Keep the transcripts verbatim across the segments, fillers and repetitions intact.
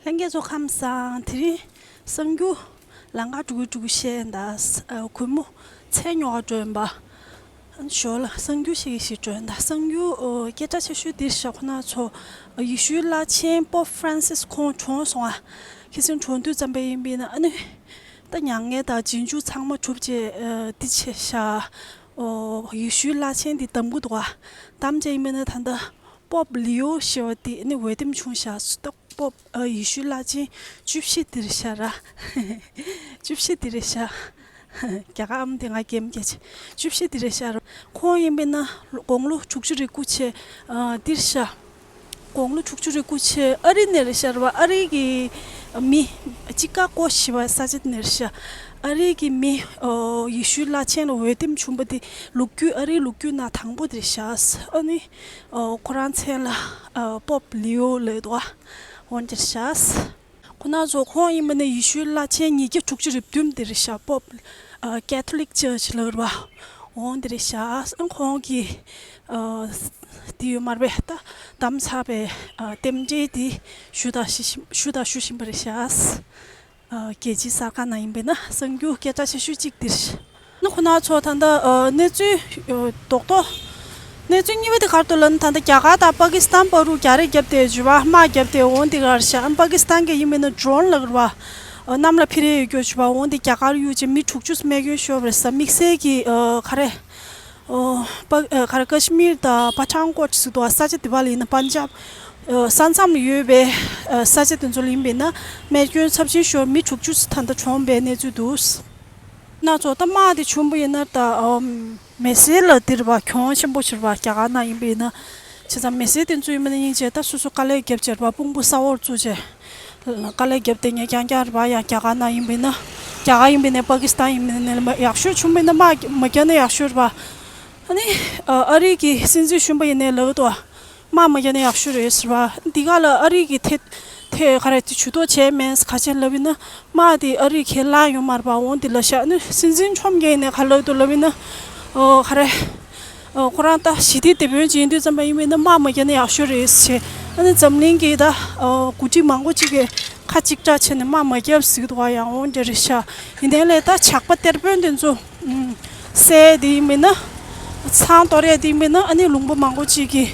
ལྷན་རྒྱས་ཚོ་ཁམས་བཟང་། དེ་རིང་གསར་འགྱུར་ལམ་ཁ་འགྲོ་གི་འགྲོ་གི་བཤད་ད། ཨ། གུས་མོ་མཚན་ཉོ་ག་འགྲོ་ཡིན་པ། ཞོར་ལ་གསར་འགྱུར་ཞིག་ཞིག་འགྲོ་ཡིན་ད། གསར་འགྱུར། ཨོ། སྐད་གྲགས་ཆེ་ཤོས་འདིར་བཞག་ཁོ་ན་ཚོ། ཡེ་ཤུའི་བླ་ཆེན་པོབ་ཧྥ་རན་སིས་ཁོང་གྲོངས་སོང་ཨ། ཁ་སང་གྲོངས་དུས་ཙམ་པ་ཡིན་པས་ན། ཨ་ནི་ད་མྱ་ངན་དང་རྗེས་འཇུག་ཚང་མ་གྲུབ་རྗེས། ཨ། འདི་བྱས་ཤག་ཨོ། ཡེ་ཤུའི་བླ་ཆེན་འདི་འདམ་གི་འདུག་ཨ། འདམ་བྱས་ཡིན་པས་ན་ད་ལྟ་པོབ་ལིའོ་ཞེས་པ་དེ་ནི་འོས་འདེམས་བྱུང་ཤག་ད་པོབ། ཨ། ཡེ་ཤུའི་བླ་ཆེན་བཅུ་བཞི་དེ་རེད་ཤག་ར། བཅུ་བཞི་དེ་རེད་ཤག་རྒྱ་གར་ཨམ་དེ་ང་རྒྱལ་མི་རྒྱལ་ཆེ། བཅུ་བཞི་དེ་རེད་ཤག་ར། ཁོང་ཡིན་པས་ན་དགུང་ལོ་དྲུག་ཅུ་རེ་དགུ་བྱས། ཨ། དེ་རེད་ཤག་དགུང་ལོ་དྲུག་ཅུ་རེ་དགུ་བྱས། ཨ་རི་ནས་རེད་ཤག་ར་བ། ཨ་རི་གི་མི་ཅི་ཀ་ཀོ་ཞེས་པ་ས་ཆ་དེ་ནས་རེད་ཤག་ཨ་རི་གི་མི། ཨོ། ཡེ་ཤུའི་བླ་ཆེན་ལ་འོས་འདེམས་བྱུང་པ་དེ་ལོ་རྒྱུས། ཨ་རིའི་ལོ་རྒྱུས་ནང་དང་པོ་དེ་རེད་ཤག་ཨ་ནི། ཨོ། ཁོ་རང་མཚན་ལ། ཨ། པོབ་ལིའོ་ལབ་འདུག་ཨ། འོན་ཏེ་ཤག་ཁོ་ན་ཚོ་ཁོང་ཡིན་པ་ནི་ཡེ་ཤུའི་བླ་ཆེན་ཉིས་བརྒྱ་དྲུག་ཅུ་རེ་བདུན་དེ་རེད་ཤག་པོབ། ཨ། ཀེ་ཐོ་ལིག་ཅར་ཆི་ལབ་རེད་བ། འོན་ཏེ་རེད་ཤག་ཁོང་གི། ཨ། དེ་ཡོད་མ་རེད་པས། ད་འདམ་ཚར་བའི། ཨ། རྟེན་འབྲེལ་དེ་ཞུ་དང་ཞུ་ཞུ་དང་ཞུ་བཞིན་པ་རེད་ཤག་ཨ། རྒྱལ་སྤྱིའི་གསར་ཁང་ནང་ཡིན་པས་ན་གསར་འགྱུར་སྐད་གྲགས་ཆེ་ཤོས་གཅིག་འདིར། ནི་ཁོ་ན་ཚོ་ད་ལྟ། ཨ། གནས་ཚུལ། ཨ། རྡོག་རྡོག་གནས་ཚུལ་གཉིས་པ་དེ་ག་རེ་འདུག་ལབ་ན། ད་ལྟ་རྒྱ་གར་དང་པ་ཀི་སི་ཐན་བར་དུ་རྒྱ་རིགས་བརྒྱབ་སྟེ་བྱུས་པ་དམག་བརྒྱབ་སྟེ་འོང་དེ་ག་རེད་ཤག་ཨ། པ་ཀི་སི་ཐན་གྱི་ཡིན་པས་ན་ཌོ་རོན་ལབ་རེད་བ། ཨ། གནམ་ལ་འཕུར་ཡས་ཡོད་རྒྱུ་བྱུས་པ་འོང་དེ་རྒྱ་གར་གཡུགས་བྱས་མི་དྲུག་ཅུ་རྨས་སྐྱོན་ཤོར་བ་རེད་ཤག་དམིགས་བསལ་གྱི། ཨ། ག་རེ། ཨོ། པ། ཨ། ག་རེ། ཀ་ཤི་མིར་དང་པ་ཐང་ཀོཊ་ཟེར་འདུག་ཨ། ས་ཆ་དེ་བ་ལ་ཡིན་ན་པན་ཇབ། ཨ། ས་མཚམས་ལ་ཡོད་པའི། ཨ། ས་ཆ་དེ་ཚོ་ལ་ཡིན་པས་ན་རྨས་སྐྱོན་ཚབས་ཆེན་ཤོར། མི་དྲུག་ཅུ་ད་ལྟ་གྲོངས་པའི་གནས་ཚུལ་འདུག་ན་ཚོ་ད་དམག་དེ་བྱུང་པ་ཡིན་ན་ད། ཨམ། མི་སེར་ལ་དེ་རེད་བ། གྱོང་ཆེན་པོ་ཆེ་རེད་བ། རྒྱ་གར་ནང་ཡིན་པ་ཡིན་ན། བྱས་ཙང་མི་སེར་དེ་ཚོ་ཡིན་པ་ན་སྙིང་རྗེ། ད་སོ་སོ་དཀའ་ལས་བརྒྱབ་བྱས་རེད་བ། དཔུང་པ་ས་འོག་བཙུགས་བྱས། དཀའ་ལས་བརྒྱབ་སྟེ་ཉེ་རྐྱང་རྐྱང་རེད་བ། ཡང་རྒྱ་གར་ནང་ཡིན་པ་ཡིན་ན། རྒྱ་གར་ཡིན་པ་ཡིན་ན། པ་ཀི་སི་ཐན་ཡིན་པ་ཡིན་ན། ཡག་ཤོས་བྱུང་པ་ཡིན་ན་དམག་མ་བརྒྱབ་ན་ཡག་ཤོས་རེད་བ། ཨ་ནི། ཨ། ཨ་རི་གི་སྲིད་འཛིན་གཞོན་པ་ཡིན་ནའི་ལབ་འདུག་བ། དམག་མ་བརྒྱབ་ན་ཡག་ཤོས་རེད་ཟེར་བ། འདི་ག་ལ་ཨ་རི་གི་ཐད་ཐད་ག་རེ་དེ་ཇུས་གཏོགས་བྱས་མེད། ག་ཅན་ལབ་ཡིན་ན་དམག་དེ་ཨ་རི་ཁས་བླངས་ཡོད་མ་རེད་པ། འོང་དེ་ལ་ཤག་ཨ་ནི་སྲིད་འཛིན་ཁྲོམ་རྒྱག་ནས་ག་ལབ་འདུག་ལབ་ཡིན་ན། ཨོ། ག་རེ། ཨོ། ཁོ་རང་ད་ཞི་བདེ་དེད་དཔོན་ཅིག་ཡིན་དུས་ཙམ་པ་ཡིན་པས་ན་དམག་མ་བརྒྱབ་ན་ཡག་ཤོས་རེད་ཟེར། ཨ་ནི་འཛམ་གླིང་གི་ད། ཨོ། འགོ་ཁྲིད་མང་པོ་ཅིག་གིས་ཁ་གཅིག་གྲགས་བྱས་ནས་དམག་མ་བརྒྱབ་ཟེར་གི་འདུག་བ། ཡང་འོང་དེ་རེད་ཤག་ཡིན་ནའི་ལས་ད་ཇག་པ་གཏེར་དཔོན་དེ་ཚོ། ཨུམ། བསད་དེ་ཡིན་པས་ན། ཚང་གཏོར་ཡས་དེ་ཡིན་པས་ན། ཨ་ནི་ལུང་པ་མང་པོ་ཅིག་གིས།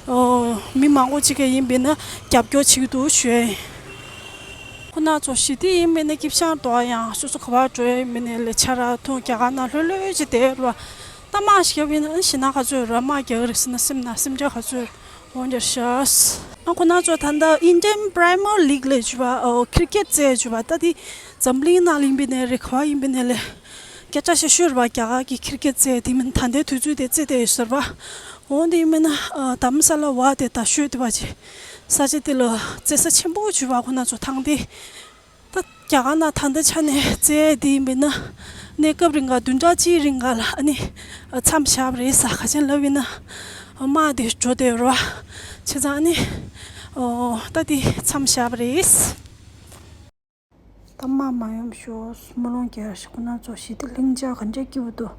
ཨོ། མི་མང་པོ་ཅིག་གིས་ཡིན་པས་ན་རྒྱབ་སྐྱོར་བྱེད་ཀྱི་འདུག་ཞུ་ཡ་ཡིན། ཁོ་ན་ཚོ་ཞི་བདེ་ཡིན་པས་ན་སྐྱིད་ཤང་འདུག་ཨ། ཡང་སོ་སོ་ག་པར་འགྲོ་ཡ་ཡིན་པས་ན་ལས་ཆ་ར་ཐུང་རྒྱ་གར་ནང་ལྷོད་ལྷོད་ཅིག་བསྡད་ར། ད་དམག་ཞིག་བརྒྱབ་ཡིན་ན་ཨ་ནི་ཞེད་སྣང་ག་ཚོད་ར། དམག་རྒྱག་གི་རེད་ཟེར་ན་སེམས་ནང་སེམས་ཁྲལ་ག་ཚོད་འོང་དེ་རེད་ཤག་ཨ། ཁོ་ན་ཚོ་ད་ལྟ་Indian Premier League ལབ་བྱས་པ། ཨོ། ཁིར་ཀེད་རྩེད་བྱས་པ། ད་དེ་འཛམ་གླིང་ནང་ལ་ཡིན་པས་ན་རེད། ག་པར་ཡིན་པས་ན་ལས། སྐད་གྲགས་ཆེ་ཤོས་རེད་བ། རྒྱ་གར་གྱི་ཁིར་ཀེད་རྩེད་དེ་མིན་ད་ལྟའི་དུས་ཚོད་དེ་རྩེད་བསྡད་ཡོད་ས་རེད་བ། འོང་དེ་ཡིན་པས་ན། ཨ། དྷ་རམ་ས་ལ་བ་དེ་ད་ཤོད་དེ་བ་ཅི། ས་ཆ་དེ་ལ་རྩེད་ས་ཆེན་པོ་བྱས་པ། ཁོ་ན་ཚོ་ཐང་དེ། ད་རྒྱ་གར་ནང་ད་ལྟའི་ཆ་ནས་རྩེད་དེ་ཡིན་པས་ན་གནས་སྐབས་རིང་ག་བདུན་ཕྲག་གཅིག་རིང་ག་ལ་ཨ་ནི་མཚམས་བཞག་པ་རེད་ཟེར། ག་ཅན་ལབ་ཡིན་ན་དམག་དེ་འགྲོ་བསྡད་ཡོད་རེད་བ། བྱས་ཙང་ཨ་ནི། ཨོ། ད་དེ་མཚམས་བཞག་པ་རེད། ད་དམག་མ་ཡོང་ཤོག་སྨོན་ལམ་རྒྱག་ཤག་ཁོ་ན་ཚོ་ཞི་བདེ་ལྷིང་འཇགས་ག་འདྲས་སྐྱིད་པོ་འདུག་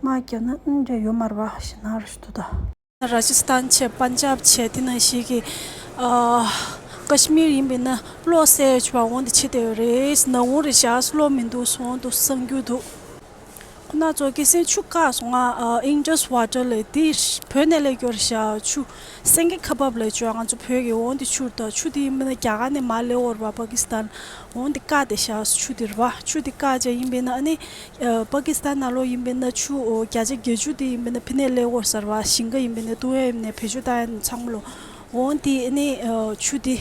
དམག་རྒྱབ་ན་ཨ་འདྲས་ཡོད་མ་རེད་བ། ཞེད་སྣང་རེད་ཤག་འདུག་ད། ར་ཇི་སི་ཐན་བྱས། པན་ཇབ་བྱས། དེ་ནང་བཞིན་གྱི། ཨ། ཀ་ཤི་མིར་ཡིན་པས་ན་གློག་བསད་བྱས་པ་འོང་དེ་བྱེད་བསྡད་ཡོད་རེད། ནག་ཁུང་རེད་ཤག་གློག་མི་འདུག་སོང་འདུག་གསར་འགྱུར་འདུག་ཁོ་ན་ཚོ་ཁ་སང་ཆུ་བཀག་སོང་ང་། ཨ། Indus Water ལབ་དེ་བོད་ནས་སླེབས་ཡོད་རེད་ཤག་ཆུ་སེང་གེ་ཁ་འབབ་ལབ་བྱས། ང་ཚོ་བོད་ཀྱི་འོང་དེ་ཆུ་རེད། ད་ཆུ་དེ་ཡིན་པས་ན་རྒྱ་གར་ནས་མར་སླེབས་ཡོད་རེད་བ། པ་ཀི་སི་ཐན་འོང་དེ་བཀག་བསྡད་ཤག་ཆུ་དེ་རེད་བ། ཆུ་དེ་བཀག་བྱས་ཡིན་པས་ན་ཨ་ནི། ཨ། པ་ཀི་སི་ཐན་ནང་ལོགས་ཡིན་པས་ན་ཆུ། ཨོ། བརྒྱ་ཆ་བརྒྱད་ཅུ་དེ་ཡིན་པས་ན་ཕི་ནས་སླེབས་ཡོད་ས་རེད་བ། ཞིང་ཁ་ཡིན་པས་ན་བཏུང་ཡས་ཡིན་པས་ན་བེད་སྤྱོད་བཏང་ཡས་ཚང་མ་ལོ། འོང་དེ་ཨ་ནི། ཨ། ཆུ་དེ་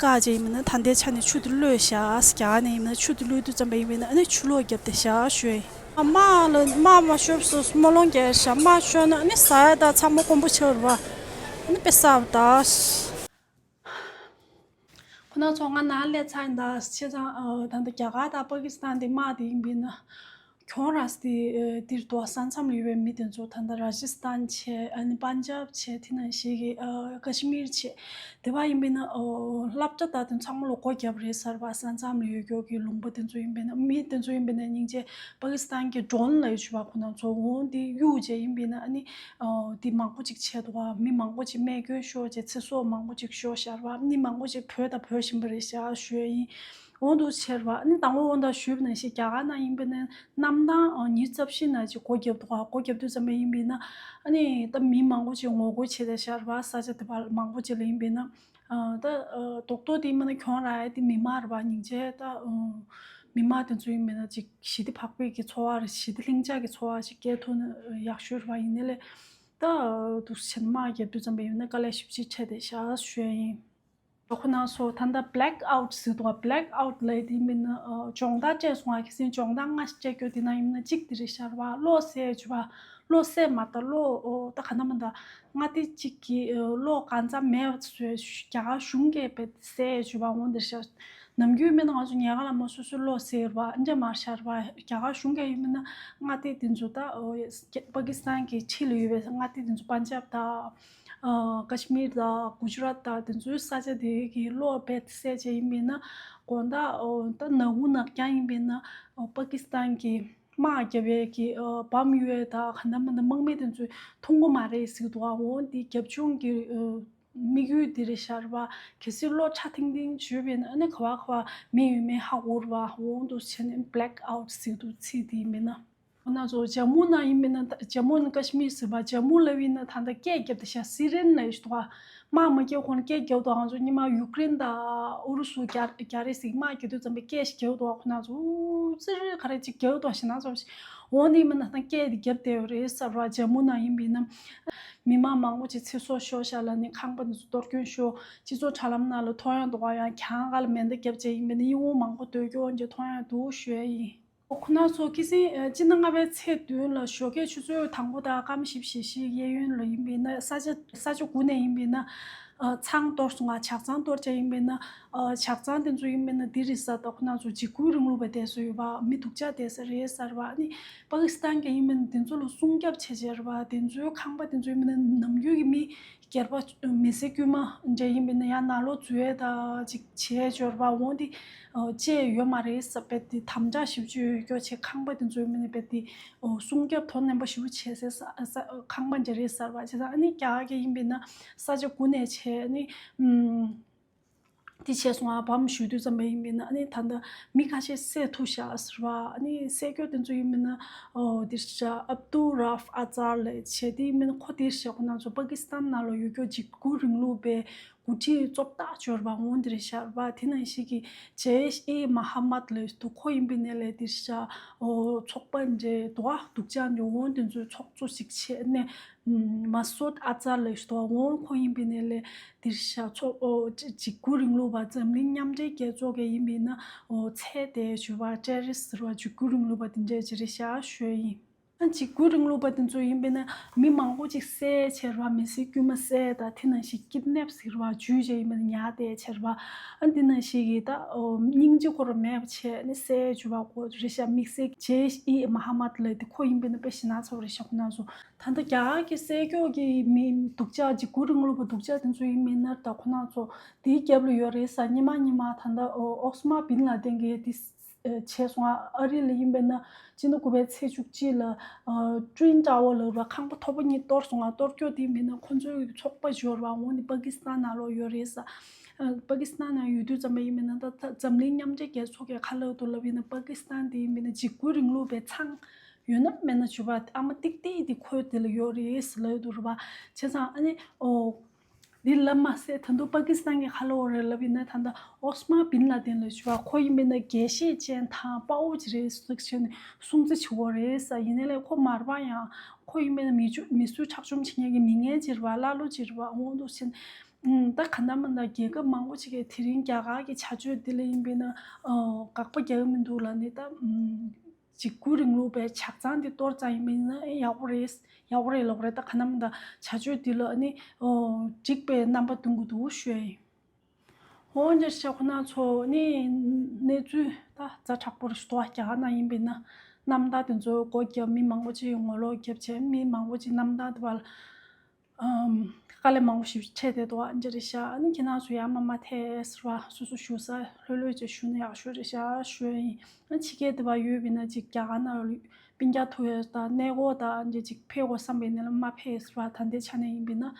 བཀག་བྱས་ཡིན་པས་ན་ད་ལྟའི་ཆ་ནས་ཆུ་དེ་གློད་ཤག་རྒྱ་གར་ནས་ཡིན་པས་ན་ཆུ་དེ་གློད་དུས་ཙམ་པ་ཡིན་པས་ན་ཨ་ནི་ཆུ་ལོག་བརྒྱབ་བསྡད་ཤག་ཞུ་ཡ་ཡིན། དམག་ལ་དམག་མ་ཤོར་སོང་སྨོན་ལམ་རྒྱག་ཤག་དམག་ཤོར་ན་ཨ་ནི་ཟ་ཡ་ད་ཚང་མ་དཀོན་པོ་ཆགས་རེད་བ། ཨ་ནི་དཔེ་གསར་པ་ད། ཁོ་ན་ཚོ་ང་ནང་སླེབས་ཚར་ཡིན་ད། བྱས་ཙང་། ཨ། ད་ལྟ་རྒྱ་གར་དང་པ་ཀི་སི་ཐན་དེ་དམག་དེ་ཡིན་པས་ན། ཁྱོང་ར་སི་དེ་འདིར་དུ་ས་མཚམས་ལ་ཡོད་པའི་མི་དེ་ཚོ་ད་ལྟ་ར་ཇི་སི་ཐན་བྱས། ཨ་ནི་པན་ཇབ་བྱས། དེ་ནང་བཞིན་གྱི་ཀ་ཤི་མིར་བྱས། དེ་བ་ཡིན་པས་ན་སློབ་གྲྭ་དང་དེ་ཚང་མ་ལ་སྒོ་བརྒྱབ་རེད་ཟེར་བ། ས་མཚམས་ལ་ཡོད་རྒྱུ་གི་ལུང་པ་དེ་ཚོ་ཡིན་པས་ན། མི་དེ་ཚོ་ཡིན་པས་ན་སྙིང་རྗེ། པ་ཀི་སི་ཐན་གྱི་ཌོན་ལ་ཡོད་ཆུ་བ་ཁོ་ན་ཚོ་འོང་དེ་གཡུག་བྱས་ཡིན་པས་ན། ཨ་ནི་དེ་མང་པོ་ཅིག་བྱས་འདུག་བ། མི་མང་པོ་ཅིག་རྨས་སྐྱོན་ཤོར་བྱས། ཚེ་སྲོག་མང་པོ་ཅིག་ཤོར་ཤར་བ། མི་མང་པོ་ཅིག་བྲོས་དང་བྲོས་བཞིན་པ་རེད་ཤག་ཞུ་ཡ་ཡིན། འོང་དུ་ཆེར་བ། ཨ་ནི་དང་པོ་འོང་དང་ཞུས་པ་ནང་བཞིན་རྒྱ་གར་ནང་ཡིན་པས་ན་གནམ་ཐང་ཉི་ཤུ་རྩ་བཞི་ནང་ཅིག་སྒོ་བརྒྱབ་འདུག་ག་སྒོ་བརྒྱབ་དུས་ཙམ་པ་ཡིན་པས་ན། ཨ་ནི་ད་མི་མང་པོ་ཅིག་ངོ་རྒོལ་བྱས་ཏེ་ཤར་བ། ས་ཆ་དེ་བ་མང་པོ་ཅིག་ལ་ཡིན་པས་ན། ད་རྡོག་རྡོག་དེ་ཡིན་པས་ན་ཁྱོང་ར་ཡ་དེ་མི་མང་ར་བ་སྙིང་རྗེ། ད་མི་མང་དེ་ཚོ་ཡིན་པས་ན་ཅིག་ཞི་བདེ་བག་ཕེབས་ཀྱི་འཚོ་བ་ར། ཞི་བདེ་ལྷིང་འཇགས་ཀྱི་འཚོ་བ་ཅིག་སྐྱེལ་ཐུབ་ན་ཡག་ཤོས་ར་བ། ཡིན་ནའི་ལས་ད་འདུག་སེ་བྱས་ནས་དམག་བརྒྱབ་དུས་ཙམ་པ་ཡིན་ན་དཀའ་ལས་ཞེ་པོ་ཅིག་འཕྲད་དེ་ཤག་ཞུ་ཡ་ཡིན། ཁོ་ན་སོ་ད་ལྟ་བྷེ་ལེག་ཨའུཊ་ཟེར་འདུག་ག་བྷེ་ལེག་ཨའུཊ་ལབ་དེ་མིན་ན་ཨ་སྦྱོང་བརྡར་སྤྲད་སོང་ང་། ཁ་སང་སྦྱོང་བརྡར་སྔ་ཞིག་སྤྲད་རྒྱུ་དེ་ན་ཡིན་ན་གཅིག་དེ་རེད་ཤར་བ། གློག་བསད་བྱུ་བ། གློག་བསད་མ་ད་གློག་ཨོ་ད་ག་ན་མ་ད་མངའ་སྡེ་གཅིག་གི་ཨ་གློག་གང་ཚ་མེད་པ་བཟོས། རྒྱ་གར་གཞུང་གིས་བས་བསད་བྱུ་བ། འོང་དེ་རེད་ཤར། ནམ་རྒྱུན་མིན་ན་ང་ཚོ་ཉལ་ཁང་ལ་མ་སོ་སོའི་གློག་བསད་ར་བ། འདྲ་མ་ཤར་བ། རྒྱ་གར་གཞུང་གིས་ཡིན་མིན་ན་མངའ་སྡེ་དེ་ཚོ་ད་ཨོ་པ་ཀི་སི་ཐན་གྱི་ཕྱི་ལ་ཡོད་པའི་མངའ་སྡེ་དེ་ཚོ་པན་ཇབ་ད། ཨ་ཀ་ཤི་མིར་དང་གུ་ཇི་རཱཏ་དང་དེ་ཚོའི་ས་ཆ་དེ་གི་གློག་བས་བསད་བྱས་ཡིན་པས་ན། དགོང་དག་ཨོ་ད་ནག་ཁུང་ནག་རྐྱང་ཡིན་པས་ན། ཨོ་པ་ཀི་སི་ཐན་གྱི་དམག་རྒྱབ་ཡས་ཀྱི་ཨོ་བམ་ཡོད་ད་ག་ན་མ་ན་དམག་མི་དེ་ཚོས་མཐོང་གི་མ་རེད་ཟེར་གི་འདུག་ག་འོང་དེ་རྒྱབ་ལྗོངས་ཀྱི་ཨོ་དམིགས་ཡུལ་དེ་རེད་ཤར་བ། གལ་སྲིད་གློག་ཆ་ཐིང་ཐིང་བྱུས་པས་ན། ཨ་ནི་ག་བ་ག་བ་མི་ཡོད་མེད་ཧ་གོ་ར་བ། འོང་དུ་བྱས་ནས་བྷེ་ལེག་ཨའུཊ་ཟེར་གི་འདུག་ཚིག་དེ་ཡིན་པས་ན། ཁོ་ན་ཚོ་ཇམ་མུ་ནང་ཡིན་པས་ན། ད་ཇམ་མུ་ནི་ཀ་ཤི་མིར་ཟེར་བ། ཇམ་མུ་ལབ་ཡིན་ན་ད་ལྟ་སྐད་བརྒྱབ་དེ་ཤག་སི་རེན་ལབ་ཡོད་འདུག་ག་དམག་མ་རྒྱབ་གོང་ལ་སྐད་རྒྱབ་འདུག་ང་ཚོ་སྔོན་མ་ཡུ་ཀེ་རེན་དང་ཨུ་རུ་སུ་རྒྱ་རྒྱ་རེ་ཟིག་དམག་རྒྱག་དུས་ཙམ་པའི་སྐད་ཞིག་རྒྱབ་འདུག་ག་ཁོ་ན་ཚོ་ཙི་རི་ག་རེ་ཅིག་རྒྱབ་འདུག་ཤི་ན་ཚོ་ཞིག་འོང་དེ་ཡིན་པས་ན་ད་སྐད་དེ་བརྒྱབ་བསྡད་ཡོད་རེད་ཟེར་བ། ཇམ་མུ་ནང་ཡིན་པས་ན་མི་མང་མང་པོ་ཅིག་ཚེ་སྲོག་ཤོར་ཤག་ལབ་ནས་ཁང་པ་འདི་ཚོ་གཏོར་སྐྱོན་ཤོར། སྤྱི་ཚོགས་དྲ་ལམ་ནང་ལ་ཐོན་ཡོང་འདུག་ག་ཡང་གྱང་ཁ་ལ་མེ་མདའ་བརྒྱབ་བྱས་ཡིན་པས་ན་ཡིད་འོང་མང་པོ་སྡོད་རྒྱུ་འོང་ཅིག་ཐོན་ཡོང་འདུག་ཞུ་ཡ་ཡིན། ཁོ་ན་ཚོ་ཁ་སང་ཨ་སྤྱི་ཟླ་ལྔ་པའི་ཚེས་བདུན་ལ་ཞོགས་ཀས་ཆུ་ཚོད་དང་པོ་དང་སྐར་མ་བཞི་བཅུ་ཞེ་བཞི་གཡས་གཡོན་ལ་ཡིན་པས་ན། ས་ཆ་ས་ཆ་དགུ་ནས་ཡིན་པས་ན་ཨ་ཚང་གཏོར་སོང་ང་། ཇ་ཚང་གཏོར་བྱས་ཡིན་པས་ན། ཨ་ཇ་ཚང་དེ་ཚོ་ཡིན་པས་ན་འདི་རེད་ས། ད་ཁོ་ན་ཚོ་འཇིགས་སྐུལ་རིང་ལུགས་པ་བསྡད་ས་ཡོད་པ། མི་སྡུག་ཅག་བསྡད་ས་རེད་ཟེར་བ། ཨ་ནི་པ་ཀི་སི་ཐན་གྱི་ཡིན་པས་ན་དེ་ཚོ་ལ་སྲུང་སྐྱོབ་བྱེད་བྱེད་རེད་པ། དེ་ཚོའི་ཁང་པ་དེ་ཚོ་ཡིན་པས་ན་ནམ་རྒྱུན་གྱི་མི་སྒེར་པ་མི་སེར་དཀྱུས་མ་འདྲ་ཡིན་པས་ན་ཡང་ནང་ལོགས་འཛུལ་ཡས་ད་ཅིག་བྱས་འབྱོར་བ་འོང་དེ་ཅེས་ཡོད་མ་རེད་ས། རྦད་དེ་དམ་དྲག་ཞེ་པོ་ཅིག་ཡོད་རྒྱུ་བྱས། ཁང་པ་དེ་ཚོའི་མི་ནི་རྦད་དེ་སྲུང་སྐྱོབ་དོ་ནན་པོ་ཞེ་པོ་བྱས་སའི་ས་ས་ཁང་པ་འདྲ་རེད་ཟེར་བ། བྱས་ཙང་ཨ་ནི་རྒྱ་གར་གྱི་ཡིན་པས་ན་ས་ཆ་དགུ་ནས་བྱས་ཨ་ནི་ཨུམ། དེ་བྱས་སོང་ང་། བམ་གཞུས་དུས་ཙམ་པ་ཡིན་པས་ན་ཨ་ནི་ད་ལྟ་མི་ཁ་ཤས་བསད་ཐུབ་ཤག་ཟེར་བ། ཨ་ནི་བསད་རྒྱུ་དེ་ཚོ་ཡིན་པས་ན་ཨོ་དེ་ཤ་ཨབ་དུ་རཱ་ཨ་ཛར་ལབ་བྱས་དེ་ཡིན་པས་ན་ཁོ་དེ་ཤ་ཁོ་ན་ཚོ་པ་ཀི་སི་ཐན་ནང་ལ་ཡོད་རྒྱུ་འཇིགས་སྐུལ་རིང་ལུགས་པའི་འགོ་ཁྲིད་བཙོ་བདག་འབྱོར་བ་འོང་དེ་རེད་ཤག་བ། དེ་ནང་བཞིན་གྱི་ཇེ་ཨེ་མ་ཧ་མད་ལབ་འདུག་ཁོ་ཡིན་པས་ན་ལས་དེ་ཤ་ཨོ་ཚོགས་པ་འདྲ་འདུག་ག་སྡུག་ཅག་འདྲ་འོང་དེ་ཚོའི་ཚོགས་གཙོ་ཞིག་བྱས་ནས། མ་སོད་ཨ་ཙར་ལབ་ཞུ་དོ་འོང་ཁོ་ཡིན་པས་ན་ལས་དེར་ཤ་ཚོ་ཨོ་ཅི་འཇིགས་སྐུལ་རིང་ལུགས་པ་འཛམ་གླིང་མཉམ་འབྲེལ་རྒྱལ་ཚོགས་ཀྱི་ཡིན་པས་ན་ཨོ་ཚད་དེ་ཞུ་བ་ཏྲེ་རི་སི་ཟེར་བ་འཇིགས་སྐུལ་རིང་ལུགས་པ་དེ་འདྲས་ཅི་རེད་ཤག་ཞུ་ཡིན། ཨ་འཇིགས་སྐུལ་རིང་ལུགས་པ་དེ་ཚོ་ཡིན་པས་ན་མི་མང་པོ་ཅིག་བསད་ཆེར་བ་མི་སེར་དཀྱུས་མ་བསད་ད་དེ་ནང་བཞིན་ཀིད་ནེབ་ཟེར་བ་འཇུས་བྱས་ཡིན་པས་ན་ཉར་ཏེ་ཆེར་བ་ཨ་དེ་ནང་བཞིན་གྱི་ད་ཨོ་སྙིང་རྗེ་ཁོ་ར་མེད་པ་བྱས་ནས་བསད་འཇུ་བ་ཁོ་རེད་ཤག་དམིགས་བསལ་ཇེ་ཨེ་མ་ཧ་མད་ལབ་དེ་ཁོ་ཡིན་པས་ན་དཔེ་ཞེ་ན་ཚ་བ་རེད་ཤག་ཁོ་ན་ཚོ། ད་ལྟ་རྒྱ་གར་གྱི་གསད་རྒྱོག་གི་མི་སྡུག་ཅག་འཇིགས་སྐུལ་རིང་ལུགས་པ་སྡུག་ཅག་དེ་ཚོ་ཡིན་མིན་ན་ད་ཁོ་ན་ཚོ་དེའི་རྒྱབ་ལ་ཡོད་རེད་ས། ཉི་མ་ཉི་མ་ད་ལྟ་ཨོ་ཨོ་སི་མ་བིན་ལ་དན་གྱི་དེ་བྱས་སོང་ཨ་རི་ལ་ཡིན་པས་ན་སྤྱི་ཟླ་དགུ་པའི་ཚེས་བཅུ་གཅིག་ལ་ཨ་ཊུ་ཝིན་ཊ་ཝར་ལ་ར་ཁང་པ་མཐོ་པོ་གཉིས་གཏོར་སོང་ཨ། གཏོར་རྒྱོག་དེ་ཡིན་པས་ན་ཁོ་ཚོའི་ཚོགས་པ་འབྱོར་བ་འོང་ནི་པ་ཀི་སི་ཐན་ནང་ལོགས་ཡོད་རེད་ས། ཨ་པ་ཀི་སི་ཐན་ནང་ཡོད་དུས་ཙམ་པ་ཡིན་པས་ན་ད་ད་འཛམ་གླིང་མཉམ་འབྲེལ་རྒྱལ་ཚོགས་ཀྱི་ཁ་ལག་ཏུ་ལབ་ཡིན་ན་པ་ཀི་སི་ཐན་དེ་ཡིན་པས་ན་འཇིགས་སྐུལ་རིང་ལུགས་པའི་ཚང་ཡོད་ན་མེད་ན་བྱུས་པ་ཨ་མ་ཏིག་ཏིག་དེ་ཁོའི་དེ་ལ་ཡོད་རེད་ཟེར་ལབ་ཡོད་འདུག་རེད་པ། བྱས་ཙང་ཨ་ནི་ཨོ་འདི་ལབ་མ་ཟད་ད་དུང་པ་ཀི་སི་ཐན་གྱི་ཁ་ལོ་རེད་ལབ་ཡིན་ན་ད་ལྟ་ཨོ་སི་མ་བིན་ལ་དན་ལ་བྱུས་པ་ཁོ་ཡིན་པས་ན་དགེ་བཤེས་ཅན་དང་དཔའ་བོ་ཅིག་རེད་ཟེར་བྱས་ནས་སྲུང་བརྩི་བྱེད་འོ་རེད་ས། ཡིན་ནའི་ལས་ཁོ་མར་པ་ཡང་ཁོ་ཡིན་པས་ན་མི་ཆུ་མི་སུ་ཆག་ཆོམ་བྱེད་མཁན་གྱི་མི་ངན་ཅིག་རེད་པ། ཀླ་ཀློ་ཅིག་རེད་པ། འོང་འདུག་ཕྱིན། ད་ག་འདྲ་མིན་འདྲ་རྒྱལ་ཁབ་མང་པོ་ཅིག་གིས་དེ་རིང་རྒྱ་གར་གྱི་བྱ་སྤྱོད་འདི་ལ་ཡིན་པས་ན་དགག་པ་རྒྱག་གི་མི་འདུག་ལབ་ནས་ད་འཇིགས་སྐུལ་རིང་ལུགས་པའི་ཇ་ཚང་འདི་གཏོར་ཙམ་ཡིན་པས་ན་ཡག་པོ་རེད། ཡག་པོ་རེད་ལབ་རེད། ད་ག་འདྲ་མིན་འདྲ་བྱ་སྤྱོད་འདི་ལ་ནི་འགྲིག་པའི་རྣམ་པ་སྟོན་གྱི་འདུག་ཞུ་ཡ་ཡིན། འོ་འདིར་ཤ་ཁོ་ན་ཚོ་ནི་གནས་ཚུལ་ད་ཛ་དྲག་པོ་རེད་ཤག་རྒྱ་གར་ནང་ཡིན་པས་ན། རྣམ་ཐར་དེ་ཚོ་སྒོ་བརྒྱབ། མི་མང་པོ་ཅིག་ངོ་ལོག་བརྒྱབ་བྱས། མི་མང་པོ་ཅིག་རྣམ་ཐར་དེ་བ་ལ་ཨམ། དཀའ་ལས་མང་པོ་ཞིག་འཕྲད་བསྡད་འདུག་ཨ། འདི་རེད་ཤག་ཨ་ནི་ཁྱེད་རང་ཚོ་ཡར་མར་མ་ཐད་ཟེར་བ། སོ་སོ་བཞུགས་ས་ལྷོད་ལྷོད་ཅིག་བཞུགས་ན་ཡག་ཤོས་རེད་ཤག་ཞུ་ཡ་ཡིན། ཨ་ཕྱི་རྒྱལ་དེ་བ་ཡོད་པ་ཡིན་ན་ཅིག་རྒྱ་གར་ནང་ལ་སྤུན་ཀྱག་ཐུག་ཡ་དང་གནས་སྐོར་དང་འདི་ཅིག་ཕེབས་དགོས་བསམ་པ་ཡིན་ན་མར་ཕེབས་ཟེར་བ། ད་ལྟའི་ཆ་ནས་ཡིན་པ་ཡིན་ན་ཨ་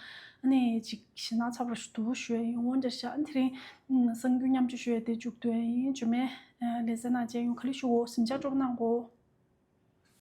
ནི་ཅིག་ཞེད་སྣང་ཚ་པོ་ཞིག་འདུག་ཞུ་ཡ་ཡིན། འོ་འདི་རེད་ཤག་ཨ་ནི་དེ་རིང་གསར་འགྱུར་མཉམ་སྤྱོད་ཞུ་ཡ་དེ་མཇུག་བསྡུ་ཡ་ཡིན། རྗེས་མའི་ལེ་ཚན་ནང་མཇལ་ཡོང་། ག་ལེ་ཞུ། འོ་གཟིམ་འཇག་སྤྲོ་པོ་གནང་གོ།